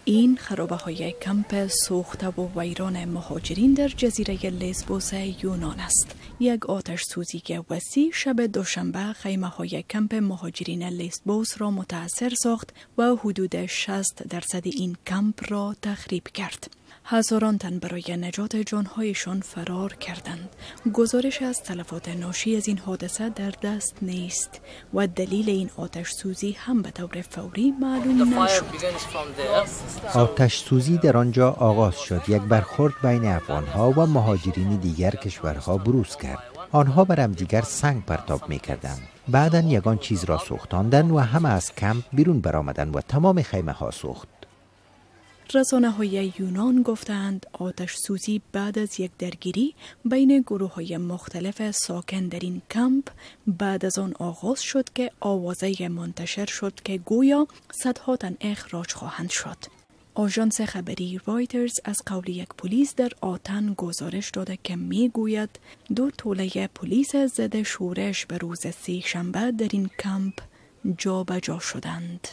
این خرابه های کمپ سوخته و ویران مهاجرین در جزیره لیسبوس یونان است. یک آتش سوزی وسیع شب دوشنبه خیمه های کمپ مهاجرین لیسبوس را متاثر ساخت و حدود 60% این کمپ را تخریب کرد. هزاران تن برای نجات جانهایشان فرار کردند. گزارش از تلفات ناشی از این حادثه در دست نیست و دلیل این آتش سوزی هم به طور فوری معلوم نشد. آتش سوزی در آنجا آغاز شد. یک برخورد بین افغانها و مهاجرین دیگر کشورها بروز کرد. آنها بر همدیگر سنگ پرتاب می کردند. بعدا یگان چیز را سوختاندند و همه از کمپ بیرون برآمدند و تمام خیمه ها سوخت. رسانه های یونان گفتند آتش سوزی بعد از یک درگیری بین گروه های مختلف ساکن در این کمپ بعد از آن آغاز شد که آوازه منتشر شد که گویا صدها تن اخراج خواهند شد. آژانس خبری رویترز از قول یک پلیس در آتن گزارش داده که می گوید دو توله پلیس ضد شورش به روز سه شنبه در این کمپ جابجا شدند.